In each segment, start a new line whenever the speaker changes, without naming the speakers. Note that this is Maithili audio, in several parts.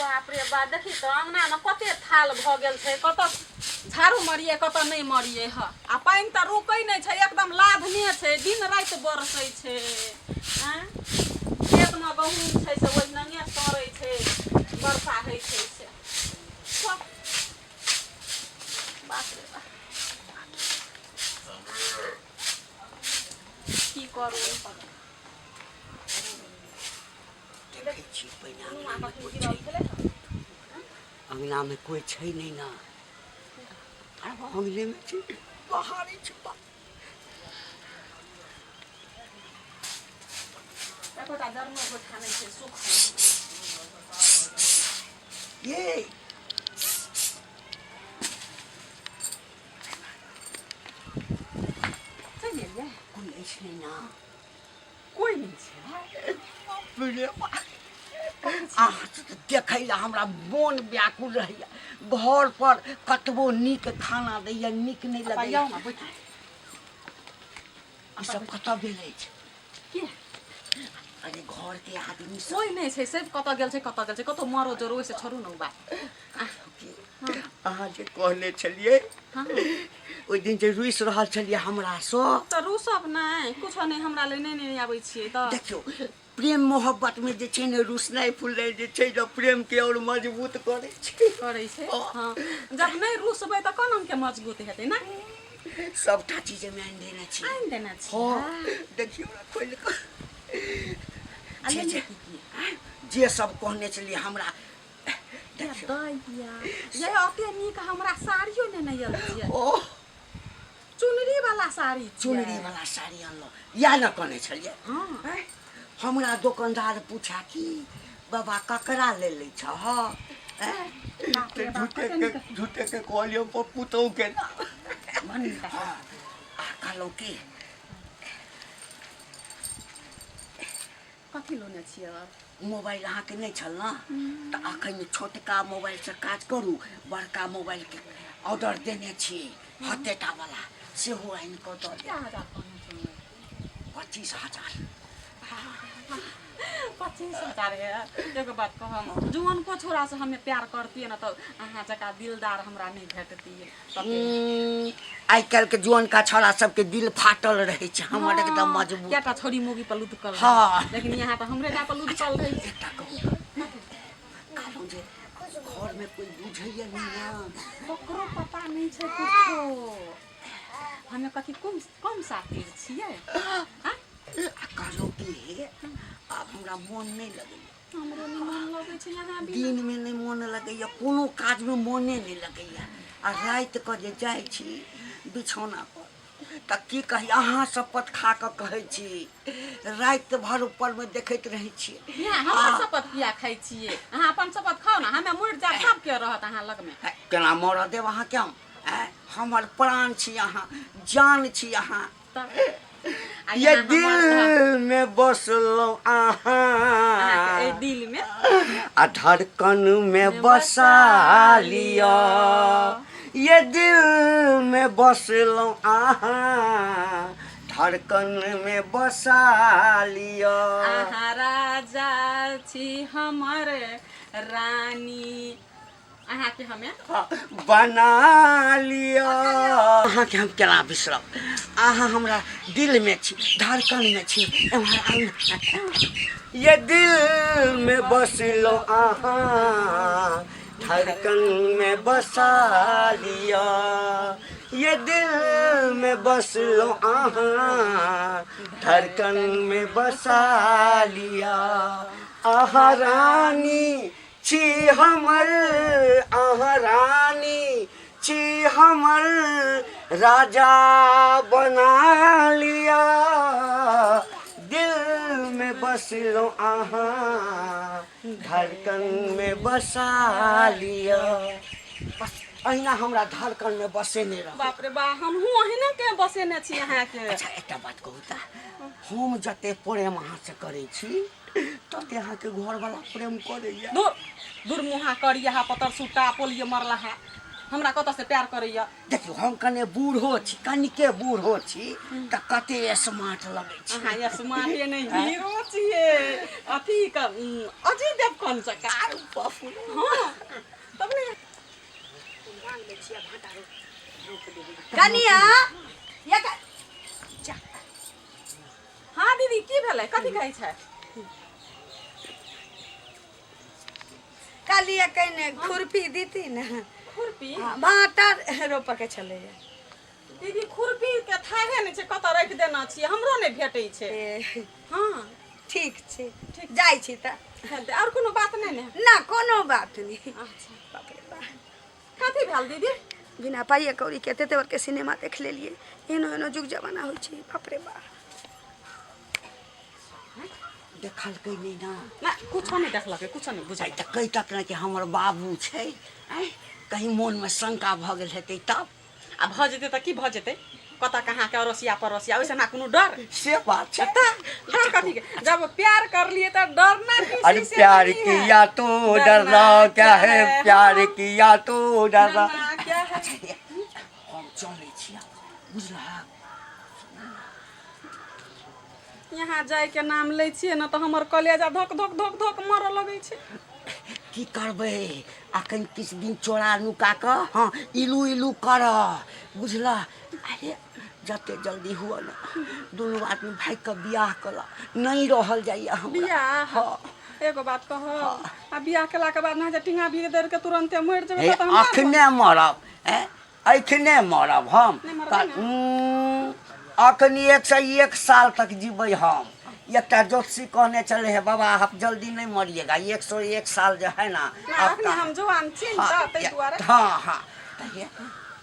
बाप रे बा, देखी तऽ अङ्गनामे कते थाल भऽ गेल छै। कतऽ झाड़ू मरियै, कतऽ नहि मरियै ह। आ पानि तऽ रुकै नहि छै, एकदम लाधने छै, दिन राति बरसै छै। आँय, खेतमे गहूँम छै से ओहिनङे सड़ै छै, वर्षा होइ छै से। बाप रे बा, की करू?
देखै छी पहिने अङ्गनामे कोइ छै? अङ्गनामे कोइ छै नहि ने। आब अङ्गनेमे छै, बाहरे छै बा।
एकोटा जरनो गोइठा नहि छै सुख।
ये
चलि गेलियै।
कोइ अछि नहि ने?
कोइ नहि छै।
बाप रे बाप, अहाँ से तऽ देखै लए हमरा मोन व्याकुल रहैया। घर पर कतबो नीक खाना दैया, नीक नहि लगैया।
आउ ने, बैठू।
ई सब कतऽ गेल अछि?
के?
अरे, घर के आदमी सब।
कोइ नहि छै। सब कतऽ गेल छै, कतऽ गेल छै, कतौ मरो जरो, ओहिसँ छोड़ू ने ओ बात।
अहाँ जे कहने छलियै ओहि दिन जे रुसि रहल छलियै हमरासँ।
तऽ रूसब नहि, कुछो नहि, हमरा लए नहि नहि आबै छियै तऽ।
देखियौ, प्रेम मोहब्बत में जे छै ने, रुसनाइ फुलनाइ जे छै ने, प्रेम के और मजबूत करै छै।
करै छै। हँ, जब नहि रुसबै तऽ कोना के मजबूत हेतै ने?
सबटा चीज एहिमे आनि देने छी।
आनि देने छी।
हँ, देखियौ ने खोलि कऽ।
आ
जे
लेने
जे
की की?
जे सब कहने छलियै हमरा, देखियौ।
दैया ये, अते नीक हमरा साड़ियो नेने आयल छियै।
ओह।
चुनरी वाला साड़ी छियै।
चुनरी वाला साड़ी अनलहुँ, इएह ने कहने छलियै?
हँ।
आँय? हमरा दोकानदार पूछा कि बाबा ककरा ले लै छह? आँय?
बाप रे
तऽ
बाप,
झूठे
कते
के
नीक।
झूठे के कहलियै हम पुतहु के ना।
बड़ नीक।
हँ, आ कहलहुँ की?
कथी लोने छियै?
मोबाइल अहाँके नहि छल ने, तऽ अखन छोटका मोबाइलसँ काज करू। बड़का मोबाइलके ऑर्डर देने छी, हतेटा वाला सेहो आनि कऽ दऽ देब।
कए हजार कहने छलहुँ?
25,000।
25,000 है। एगो बात कहम, जुअनको छोरा से हमे प्यार करतियै ने, तऽ अहाँ जकाँ दिलदार हमरा नहि भेटतियै तते।
आइ काल्हिके जुअनका छौड़ा सबके दिल फाटल रहै छै, हमर एकदम मजबूत।
कएटा छोरी मोगी पर लुधकल रहै। लेकिन यहाँ तऽ हमरे टा पर लुधकल रहै छै।
एकटा कहू, कहलहुँ जे घरमे कोइ बुझैए नहि ने?
ककरो पता नहि छै कुछो। हमे कथी कम कम सातिर छियै? आँय?
आ कहलहुँ कि आब हमरा मोन नहि लगैए।
हमरो नहि मन लगै छै यहाँ बिना।
दिनमे नहि मोन लगैए, कोनो काजमे मोने नहि लगैए। आ रातिकऽ जे जाइ छी बिछौनापर तऽ की कही, अहाँ शपथ खा कऽ कहै छी, राति भर ऊपरमे देखैत रहै छी।
यहाँ हमर शपथ किया खाइ छियै? अहाँ अपन शपथ खाउ ने, हमे मरि जायब, सबके रहत अहाँ लगमे।
केना मरऽ देब अहाँके हम? आँय, हमर प्राण छी अहाँ, जान छी अहाँ।
तब आ
ये
यहाँ हमर घर
दिल में बसलहुँ
अहाँके एहि
अहाँ
दिल मे
आ धड़कन में
में
बसा
बसा
लिअ।
लिअ।
ये दिल में बसलहुँ अहाँ, धड़कन में बसा लिअ।
अहाँ राजा छी, हमर रानी, अहाँके हमे
बना लिअ। अहाँके हम केना बिसरब? अहाँ हमरा दिलमे छी, धड़कनमे छी। एम्हर आउ ने। ये दिल में बसलो अहाँ, धड़कन में बसा लिअ। ये दिल में बसलो अहाँ, धड़कन में बसा लिअ। अहाँ रानी छी हमर, अहाँ रानी छी हमर, राजा बना लिअ। दिल में बसलो अहाँ, धड़कन में बसा लिअ। बस अहिना हमरा धड़कन में बसेने रहू।
बाप रे बा, हमहूँ अहिना के बसेने छी अहाँके।
अच्छा, एकटा बात कहू तऽ, हम जते प्रेम अहाँसँ करै छी, तते अहाँके घरवाला प्रेम करैया?
दूर दूर मुहा करिया पतर सुटा पोलियो मरलहा। हमरा कतऽ से प्यार करैया।
देखियौ, हम कने बूढ़ो छी, कनिके बूढ़ो छी तऽ कते स्मार्ट लगै छी।
अहाँ स्मार्टे नहि, हीरो छियै, अथी के अजय देवगन जकाँ।
आरू बापू।
हँ, तब ने।
कनिया ये
हँ दीदी, की भेलै? कथी कहै छै?
कहलियै कने खुरपी दीती ने।
खुरपी?
हाँ, भाँटा रोपऽ के छलैया।
दीदी, खुरपी के थाहे नहि छै, कतऽ राखि देना छियै, हमरो नहि भेटै छै।
ए,
हँ।
ठीक छै, जाइ छी तऽ।
हेतै आओर कोनो बात नहि ने?
ना, कोनो बात नहि।
अच्छा।
बाप रे बाप।
कथी भेल दीदी?
बिना पाइए कौड़ी के एते बड़के सिनेमा देख लेलियै। एहनो एहनो जुग जमाना होइ छै, बाप रे बाप।
देखलकै नहि ने?
ना, कुछो नहि देखलकै, कुछो नहि बुझल।
तऽ कहितक ने कि हमर बाबू छै। आँय, कहीं मोनमे शंका भऽ गेल हेतै तब?
आ भऽ जेतै तऽ की भऽ जेतै? कतऽ कहाँके अड़ोसिया पड़ोसिया, ओहिसँ हमरा कोनो डर?
से बात छै।
तऽ डर कथी के? जब प्यार कर लिए तऽ डरना किसी
अरे
से
प्यार
नहीं है।
किया तो डरना क्या है, प्यार किया तो डरना
डरना क्या है।
अच्छा, हे, हम चलै छी आब, बुझलहक?
यहाँ जायके नाम लै छियै ने तऽ हमर कलेजा धक धक धक धक मरऽ लगै छै।
की करबै, अखन किछु दिन चोरा नुका कऽ, हँ, इलू इलू कर, बुझलह? अरे जते जल्दी हुअ ने, दुनू आदमी भागि कऽ बियाह कऽ नहि रहल जाइए हमरा।
बियाह?
हँ।
एगो बात कहब? आ बियाह केलाके बाद ने जे टींगा भीड़ दौड़ के तुरन्ते मरि जेबै
हे
तऽ हमरा
अखने मरब, हैं, एखने मरब हम।
नहि मरबै ने?
अखनी 101 साल तक जीबै हम। एकटा ज्योतिषी कहने चले है, बाबा आप जल्दी नहीं मरिएगा, 101 साल जो है ना
नहि, अखनी
आपका।
हम जुआन छी ने,
हाँ,
तऽ ताहि दुआरे।
हँ हँ, तऽ हे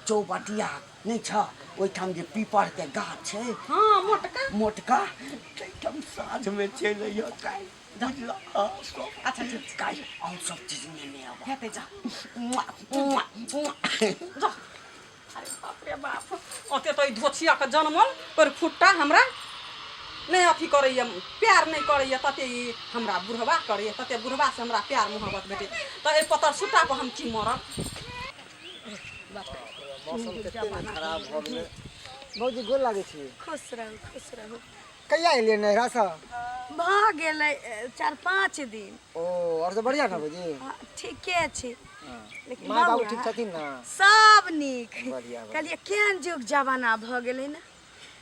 चौबटिया नहि छ, ओहिठाम जे पीपरके गाछ छै।
हँ, मोटका।
मोटका, ताहिठाम साँझमे चलि अइहऽ काल्हि, बुझलह? हँ, सब।
अच्छा, ठीक छै।
काल्हि आओर सब चीज नेने आबऽ।
हेतै, जा।
मुआ, मुआ, मुआ।
जा। अरे बाप रे बाप, ओते तऽ ई धोछिया के जनमल पर फुट्टा हमरा नहि अथी करैया, प्यार नहि करैया, तते ई हमरा बुढ़वा करैया, तते बुढ़वा से हमरा प्यार मोहब्बत भेटै, तऽ एहि पतर सुट्टा पर हम की मरब?
मौसम कते ने खराब भऽ गेलै। भौजी, गोर लागै छी।
खुश रहू, खुश रहू।
कहिया एलियै नैहरासँ?
भऽ गेलै 4-5 दिन।
ओ, आओर सब बढ़िआँ ने भौजी?
हँ, ठीके छै, लेकिन
माय बाबू
बौआ,
ठीक छथिन ने?
सब नीक।
बढ़िआँ, बढ़िआँ।
कहलियै केहन जुग जमाना भऽ गेलै ने।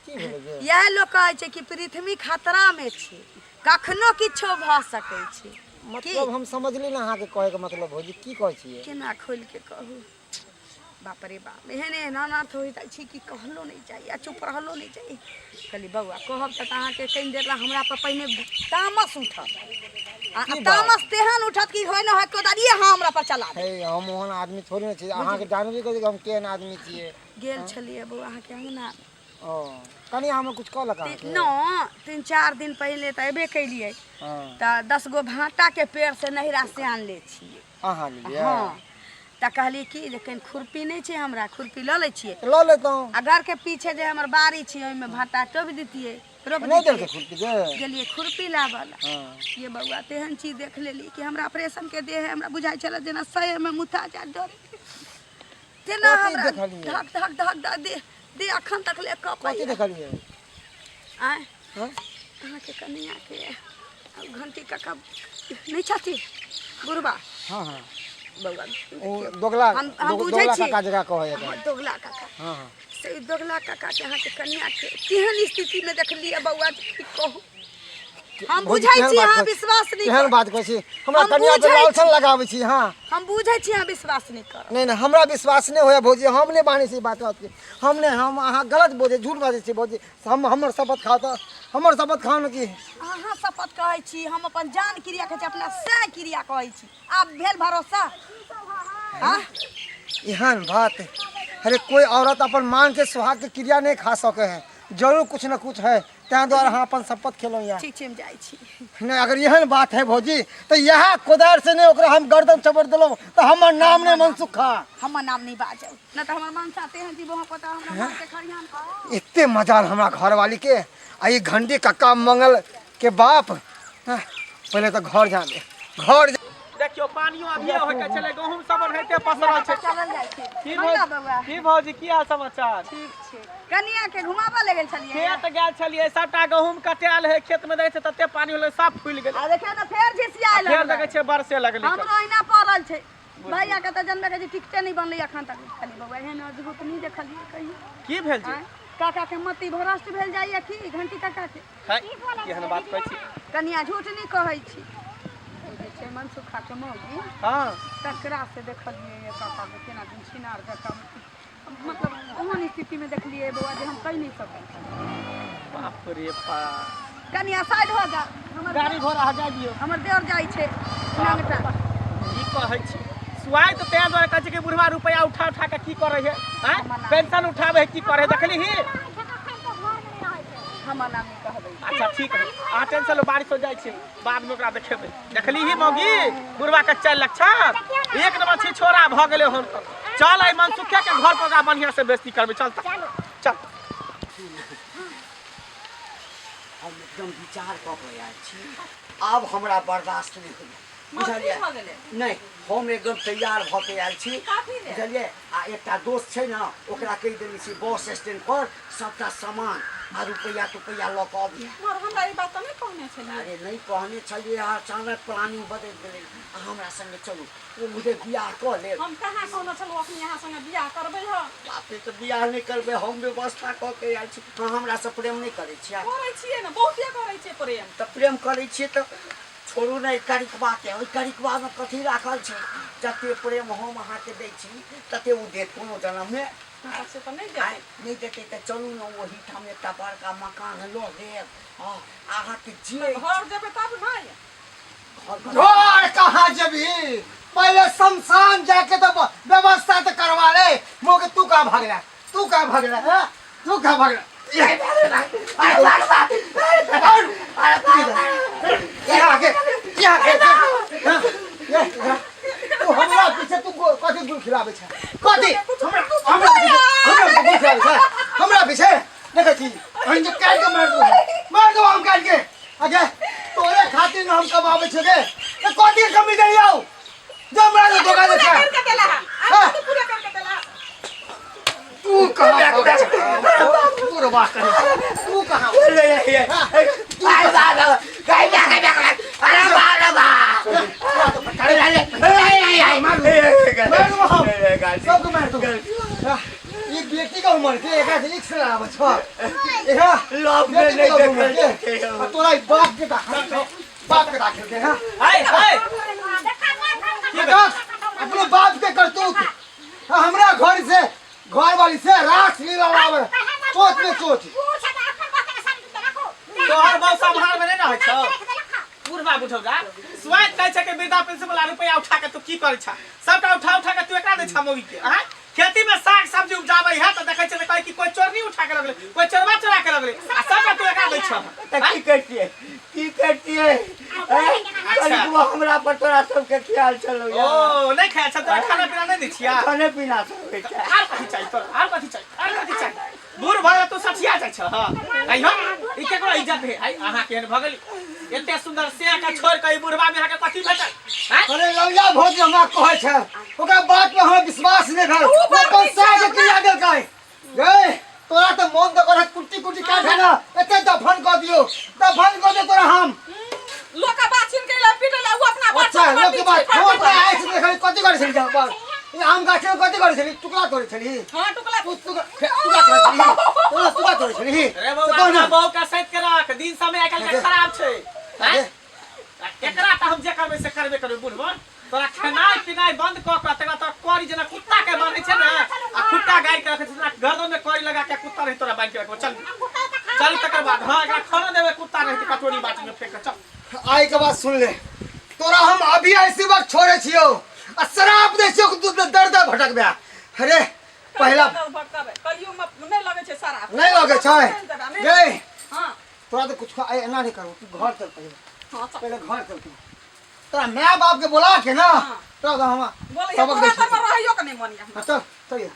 की भेलै गे?
इएह लोक कहै छै कि पृथ्वी खतरामे छै, कखनो किछो भऽ सकै छै।
मतलब हम समझली ने अहाँके कहैके मतलब। भौजी, की कहै छियै?
केना खोलि के कहू? बाप रे बाप, एहन एहन अनर्थ होइत अछि कि कहलो नहि जाइ आ चुप रहलो नहि जाइ। कहली बौआ, कहब तऽ अहाँके कनि देर ला हमरा पर पहिने तामस उठत आ
की बात?
तामस तेहन उठत कि होइ न होइ कोदारिये अहाँ हमरा पर चला देब।
हे, हम ओहन आदमी थोड़े ने छी। अहाँके जानबे करै छी कि हम केहन आदमी छियै।
गेल छलियै बौआ अहाँके अङ्गना।
ओ, कनि हमरा कुछ कहलक अहाँके?
न, 3-4 दिन पहिले तऽ अयबे केलियै।
हँ।
तऽ 10 गो भाँटाके पेड़ से नैहरा से आनले छियै।
अहाँ लेलियै?
हँ, तऽ कहलियै कि जे कनि खुरपी नहि छै हमरा, खुरपी लऽ लै छियै।
तऽ लऽ लेतहुँ।
आ घरके पीछे जे हमर बाड़ी छै, ओहिमे भाँटा टोपि दितियै, रोपि
नहि
दितियै।
देलकै खुरपी जे?
गेलियै खुरपी लाबऽ लए।
हँ।
ये बौआ, तेहन चीज देख लेली कि हमरा ऑपरेशन के देह है, हमरा बुझाइ छलै जेना सएमे मुता जाय डरे तेना।
कथी
हमरा
देखलियै?
धक धक धक धक देह देह अखन तक ले
कथी
कपैया।
देखलियै?
आँय?
हँ?
अहाँके कनियाके आ घंटी काका नहि छथिन बुढ़बा?
हँ हँ।
बौआ,
ओ दोगला?
हम बुझै
दोगला
छी।
काका जकरा कहै जाइ।
हँ, दोगला काका।
हँ हँ।
से दोगला काकाके अहाँके कन्याके केहन स्थितिमे देखलियै बौआ, जे की कहू। हम
भौजी,
बुझै
केहन
छी
बात
अहाँ
कहै छी?
विश्वास नहि
केहन
करब।
बात कहै छी हमरा
हम
कनिया पे
बुझै
लालछन
छी।
लगाबै छी? हँ।
हम बुझै छी अहाँ विश्वास नहि करब।
नहि नहि, हमरा विश्वास नहि होइए भौजी। हम नहि मानै छी ई बात के। हम नहि, हम अहाँ गलत बजै, झूठ बाजै छी भौजी। हम हमर शपथ खाउ तऽ, हमर शपथ खाउ ने कि
अहाँ शपथ कहै छी, हम अपन जान क्रिया कहै छी, अपना सैं क्रिया कहै छी। आब भेल भरोसा? आँ?
एहन बात? अरे, कोई औरत अपन मान के सुहाग के क्रिया नहीं खा सके है। जरूर कुछ न कुछ है, तैं द्वारा अहाँ अपन शपथ खेलहुँ या।
ठीक छै, हम जाइ छी।
नहि, अगर एहन बात है भौजी, तऽ इएह कोदारि से नहि ओकरा हम गर्दन चबड़ देलहुँ तऽ हमर नाम नहि मनसुख खा।
हमर नाम नहि बाजब, नहि तऽ हमर मनसा तेहन जीव अहाँ पता हमरा मारके खरिहान पर।
एते मजाल हमरा घरवाली के आ ई घंटी कक्का मंगल के बाप। हाँ, पहिले तऽ घर जा दे, घर जा।
देखियो पानियो अभिये होय के छलै, गहूम सब ओनाहिते पसरल छै।
चलल जाइ छै।
की
मंगा
भौजी,
बौआ।
की भौजी, की हाल समाचार?
ठीक छै। कनिया के घुमाबऽ ले गेल छलियै?
खेत गेल छलियै, सबटा गहूम कटायल है खेत में, देखै छै तते पानी होलै सब फूलि गेलै।
आ देखियौ ने फेर झिसियाए
फेर
लगलै।
देखै छियै बरसे लगलै।
हमरो अहिना पड़ल छै। भैया के तऽ जनबे करै छै, टिकटे नहि बनलै एखन तक। खाली बौआ एहन अद्भुत नहि देखलियै कहियो।
की भेल छै?
आँय, काका के मति भ्रष्ट भेल जाइए की घंटी काका के?
है, केहन बात कहै छी
कनिया, झूठ नहि कहै छी। ओ जे छै मनसुखा के मौगी, तकरा से देखलियै ये काका के केना दिन छिनार जकाँ, मतलब ओहन स्थितिमे देखलियै बौआ जे हम कहि नहि सकै छी।
बाप रे बाप।
कनिया साइड हो जा, हमर
गाड़ी घोड़ा हटा दियौ।
हमर देवर जाइ छै नांगटा।
की कहै छी सुआइ तऽ तें दुआरे कहै छै कि बुढ़वा रुपैआ उठा उठा के की करै है? आँय, पेंशन उठाबै है, की करै है? देखली ही
हमर नाम नहि कहबै।
अच्छा ठीक है, अहाँ टेंशन लो, बारिश हो जाइ छै, बाद में ओकरा देखेबै। देखली ही मौगी बुढ़वा के चारि लक्षण, एक नंबर छी छोरा भऽ गेलै हन। चल आइ मनसुखे के घर पर ओकरा बढ़िया से बेइज्जती करबै। चल तऽ चल।
हम एकदम विचार कऽ के आयल छी, आब हमरा बर्दाश्त नहि होइए, बुझलियै?
भऽ गेलै?
नहि, हम एकदम तैयार भऽ के आयल छी।
कथी लेल?
बुझलियै? आ एकटा दोस्त छै ने, ओकरा कहि देने छी बस स्टैंड पर सबटा सामान आ रुपैआ तुपैआ लऽ कऽ अबिहे।
मगर हमरा ई बात तऽ नहि कहने छलियै।
अरे नहि कहने छलियै, अचानक प्लानिंग बदलि गेलै। अहाँ हमरा संगे चलू, ओ मुझे बियाह कऽ लेब।
हम कहाँ कहने छलहुँ अखनी अहाँ संगे बियाह करबै हम?
बाप रे, तऽ बियाह नहि करबै? हम व्यवस्था कऽ के आयल छी। अहाँ हमरासँ प्रेम नहि करै छियै?
करै छियै ने, बहुते करै छियै प्रेम।
तऽ प्रेम करै छियै तऽ छोड़ू ने करिकबाके, ओहि करिकबामे कथी राखल छै? जते प्रेम हम अहाँके दै छी तते ओ देत कोनो जनममे?
हँ, से तऽ नहि देतै।
आँय, नहि देतै तऽ चलू ने ओहिठाम एकटा बड़का मकान लऽ लेब। हँ, अहाँके जे
घर जेबै तब ने।
घर कहाँ जेबही? पहले शमशान जाके तो व्यवस्था तो करवा ले। मोके तू कहाँ भागला? तू कहाँ भागला? हाँ? तू कहाँ भागला? यहाँ के, यहाँ के, हाँ? ये, तू हमरा पीछे तू कथी गुल खिलाबै छै? कथी हमरा हमरा पीछे, हमरा गुल खिलाबै छै हमरा पीछे? देखै छी हम जे काटि के मारि देबौ, मारि देबौ हम काटि के। अगे तोरे खातिर न हम कमाबै छियै गे, तऽ कथी के कमी दैयौ जे हमरा से धोखा दै छै?
करके देला है।
हाँ।
तू पूरा करके देला।
तू कहाँ भागै छै? तू रे बात करी, तू कहाँ? मार देबौ हम, सबके मार देबौ। ई बेटी का उम्र के एकरा से एक से आबै छ एकरा
लव में
बेटी
नहीं
का उम्र
देखल
के
जाते।
आ तोरा ई बाप के दाखिल छौ, बाप के दाखिल के। हां
हाय हाय।
देख अपने बाप के करतूत। आ हमरा घर से घर वाली से रास लीला लावे चोट में चोट।
तोहर बहु सम्हार में नहीं रहै छौ बुढ़वा बुढ़ौरा। स्वाद कहै छै कि वृद्धा पेंशन वाला रुपया उठा के तू की करै छा? सबटा उठा उठा के तू एकरा दै छा मौगी के। आँय, खेती में साग सब्जी उपजाबै है तऽ देखै छै तऽ कहै कि कोई चोरनी उठा के लगलै, कोई चोरबा चोरा के लगलै, आ सबटा तू एकरा दै छा।
तऽ की करतियै, की करतियै? कनिकबो हमरा पर तोरा सबके ख्याल छलौ?
ओ नहि खाइ छा तोरा? खाना पीना नहि दै छियै?
खाने पीना सब होइ छै।
आर कथी चाही तोरा? आर कथी चाही? आर कथी चाही? बूढ़ भऽ गेल तू, सठिया जाइ छ। हँ, अइहो ई केकरो इज्जत है? आइ अहाँ केहन भऽ गेली? एते सुन्दर सेह के छोड़ के ई बुढ़वा में अहाँके कथी भेटल? आँय?
अरे लौया भौजी हमरा कहै छै, ओकरा बात में हमरा विश्वास नहि भेल। ओ अपन साय के क्रिया देलकै। गे तोरा तऽ मोन तऽ करे कुट्टी कुट्टी काट है ना, एते दफन कऽ दियौ, दफन कऽ दियौ तोरा हम।
लोक के बात सुन के एलै पीटै ला, उ अपना बात
अच्छा लोक के बात हम अपना आँखि से देखली। कथी करै छली? जा ई आम गाछ में कथी करै छली? टुकड़ा तोड़ै छली?
हां, टुकड़ा।
तू टुकड़ा टुकड़ा तोड़ै छली? तोरा टुकड़ा तोड़ै छली?
रे बौआ,
से कह
अपना
ना।
बहू के सैत के रख, दिन समय आइ काल्हि के खराब छै। आँय? एकरा तऽ हम जे करबै से करबे करबै। बुढ़बा तोरा खेनाइ पिनाइ बंद कऽ कऽ तकरा तोरा करी जेना कुत्ता के बान्है छै ने आ खुट्टा गाड़ि के रखै छै, तेना गर्दन में करी लगा के कुत्ता रही तोरा बान्हि के रखबै। चल चल, तकर बाद हँ एकरा खाना देबै कुत्ता रही कटोरी बाटी में फेंक के। चल।
आइ के बाद सुन ले, तोरा हम अभी ऐसी वक्त छोड़े छियौ आ शराब दै छियौ कि तू दर दर भटकबे। अरे पहिला
भटकबै कलियुग में नहि लगै छै शराब।
नहि लगै छै।
नहि।
गे
हां।
तोरा तऽ कुछ आइ एना नहि करू, तू घर चल पहिले।
हां, चल।
पहिले घर चल तू, तोरा माय बाप के बोला के ना
हाँ।
तोरा तऽ हम
बोलै
सबक
तोरा
दै
तर
छियौ।
रहैयो के नहि मन या।
हाँ, चल चल।